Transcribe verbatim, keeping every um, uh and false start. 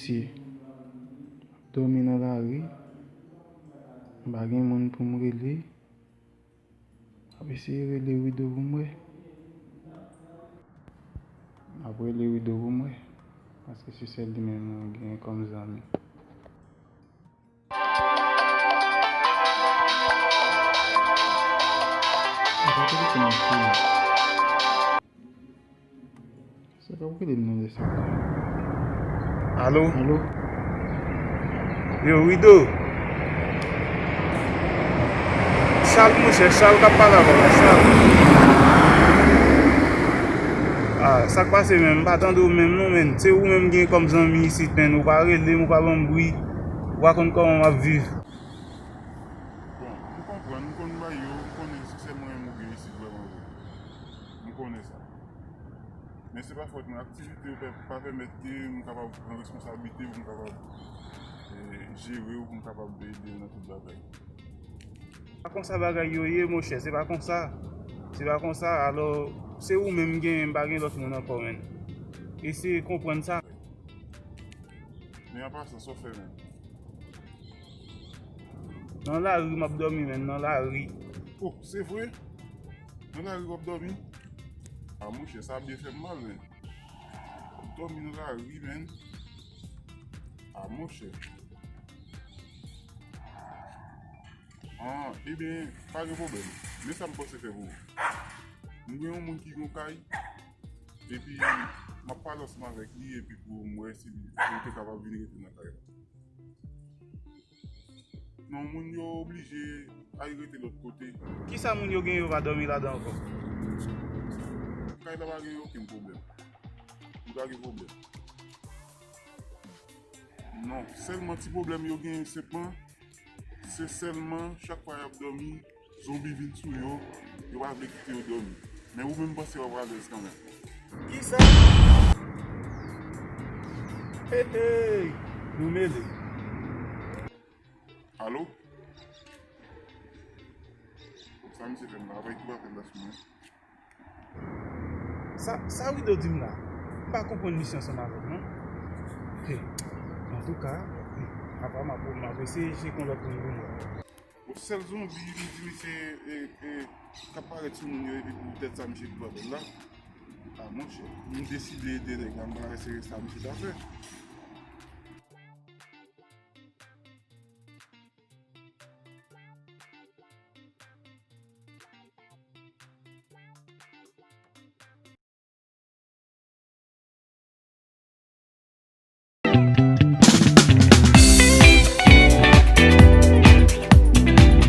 Mesye, m ap dòmi nan lari, m pa gen moun pou m rele. M ap eseye rele Wido pou m wè. M ap rele Wido pou m wè. Paske se sèl li menm mwen gen kòm zanmi. Sa k ap rele m nan lè sa? Alo? Alo? Yo, Wido. Chal, monchè, Chal k ap pale avè w la, Chal. Ah, sa k pase menm? M pa tande w menm non, menn. Se ou menm gen kòm zanmi isit, menn. Ou pa rele m, ou pa ban m bri. Ou pa konn kòman m ap viv. Bon, m konprann, m konn bagay yo, m konnen se sèl mwen menm ou gen isit vrèman vre. M konnen sa. Men se pa fòt mwen, aktivite yo pè-, pa pèmèt ke m kapab pran responsablite, pou m kapab, eh, jere w, pou m kapab ede w nan tout bagay. Pa konsa bagay yo ye, monchè, se pa konsa. Se pa konsa, alò, se ou menm m genyen, m pa gen lòt moun ankò, menn. Eseye konprann sa. Men an pasan, sa w fè menm? Nan lari m ap dòmi, menn, nan lari. Oh, se vre? Nan lari w ap dòmi? A, monchè, sa byen fè m mal, menn. W ap dòmi nan lari, menn. A, monchè. Ah, ebyen, pa gen pwoblèm. Men sa m panse fè pou ou. M gen yon moun ki gen yon kay, epi m ap pale ansanm avèk li, epi pou m wè si li te kapab vin rete nan kay la. Non, moun yo oblije al rete lòt kote. Kisa moun yo gen yo pa dòmi ladan ankò? Kay la pa gen okenn pwoblèm. Li pa gen pwoblèm. Non, sèlman ti pwoblèm yo gen senpman, se sèlman chak fwa y ap dòmi, zonbi vin sou yo, yo pa vle kite yo dòmi. Men ou menm panse w ap alèz kanmenm. Kisa? Hey, hey! Nou mele. Alo? Sa misye fè m la? Avèk ki apèl la sou mwen? Sa, sa Wido di m la? M pa konprann misye ansanm avè m, non. Hey, antouka, apa m ap, m ap eseye cheke yon lòt moun pou m wè. Bon, sèl zonbi, li di misye, e, e, k ap parèt sou moun yo, epi poutèt sa misye pran apèl la. A, monchè, m deside ede nèg la, m pa wè se sa misye ta fè.